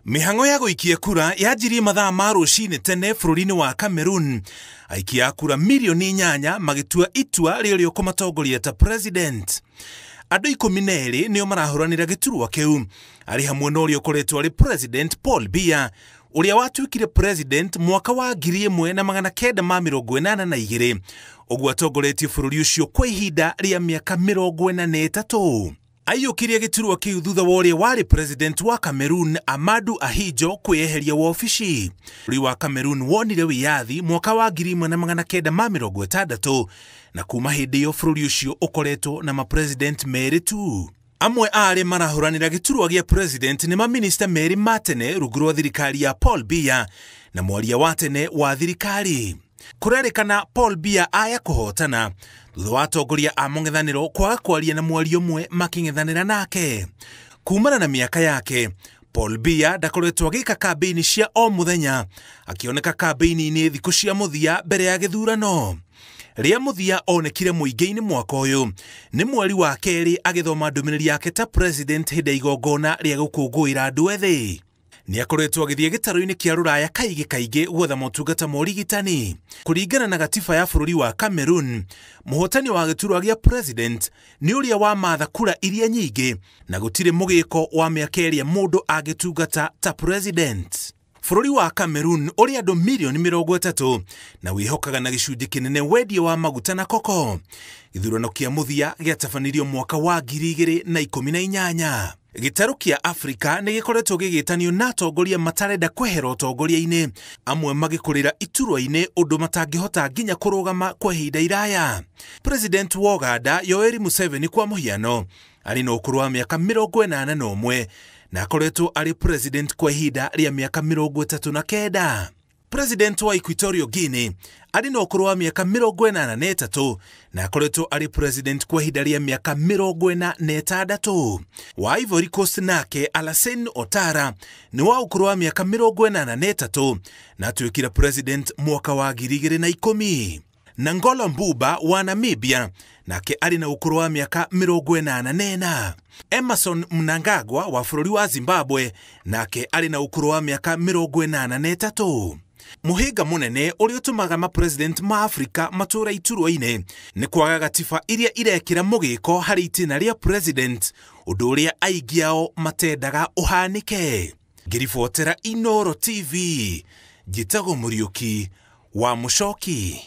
Mĩhang'o ya gũikia kura yanjirie mathaa ma rũcinĩ tene bũrũri-inĩ wa Cameroon. Aikia a kura mirioni 8 magĩtua itua rĩrĩa ũkũmatongoria ta president. Andũ 12 nĩo marahũranĩra gĩturwa kĩu, arĩ hamwe na ũrĩa ũkoretwo arĩ president Paul Biya, ũrĩa watuĩkire president mwaka wa 1982, ũguo atongoretie bũrũri ũcio kwa ihinda rĩa mĩaka 43. Aiyũkirie gĩturwa kĩu thutha wa ũrĩa warĩ president wa Cameroon Amadou Ahidjo kwĩyeheria wabici. Bũrũri wa Cameroon wonire wĩyathi mwaka wa 1960 na kuma hĩndĩ ĩyo bũrũri ũcio ũkoretwo na mapresident merĩ tu. Amwe a arĩa marahũranĩra gĩturwa gĩa president nĩ maminista merĩ ma tene rungu rwa thirikari ya Paul Biya na mwaria wa tene wa thirikari. Kũrerĩkana Paul Biya aya kũhotana thutha wa atongoria a mũng'ethanĩro kwaga kwaria na mwaria ũmwe makĩng'ethanĩra nake. Kumana na mĩaka yake, Paul Biya ndakoretwo agĩka kambĩini cia o mũthenya, akĩoneka kambĩini-inĩ thikũ cia mũthia mbere ya gĩthurano. Rĩa mũthia onekire mũingĩ-inĩ mwaka ũyũ nĩ mweri wa kerĩ agĩthoma ndũmĩrĩri yake ta president hĩndĩ ya igongona rĩa gũkũngũĩra andũ ethĩ. Nĩ akoretwo agĩthiĩ gĩtarũ-inĩ kĩa rũraya kaingĩ kaingĩ gwetha motungata ma ũrigitani. Kũringana na gatiba ya bũrũri wa Cameroon, mũhotani wa gĩturwa gĩa president nĩ ũrĩa wamatha kura iria nyingĩ na gũtirĩ mũgĩko wa mĩaka ĩrĩa mũndũ angĩtungata ta president. Bũrũri wa Cameroon ũrĩ andũ mirioni 30 na wĩhokaga na gĩcunjĩ kĩnene wendia wa maguta na koko. Gĩthurano kĩa mũthia gĩatabanirio mwaka wa 2018. Gĩtarũ kĩa Afrika nĩ gĩkoretwo gĩgĩtanio na atongoria matarenda kwehera ũtongoria-inĩ, amwe magĩkũrĩra iturwa-inĩ ũndũ matangĩhota nginya kũrũgama kwa ihinda iraya. President wa Uganda Yoweri Museveni kwa mũhiano arĩ na ũkũrũ wa mĩaka 81 na akoretwo arĩ president kwa ihinda rĩa mĩaka 39. President wa Equatorial Guinea arĩ na ũkũrũ wa mĩaka 83 na akoretwo arĩ president kwa ihinda rĩa mĩaka 46. Wa Ivory Coast nake Alassane Ouattara nĩ wa ũkũrũ wa mĩaka 83 na atuĩkire president mwaka wa 2010. Nangolo Mbuba wa Namibia nake arĩ na ũkũrũ wa mĩaka 84. Emerson Mnangagwa wa bũrũri wa Zimbabwe nake arĩ na ũkũrũ wa mĩaka 83. Mũhĩnga mũnene ũrĩa ũtũmaga mapresident ma Afrika matũra iturwa-inĩ nĩ kwaga gatiba iria irekĩra mũgĩko harĩ itĩna rĩa president, ũndũ ũrĩa aingĩ ao matendaga ũhanĩke. Ngĩribotera Inooro TV, njĩtagwo Mũriũki wa Mũcoki.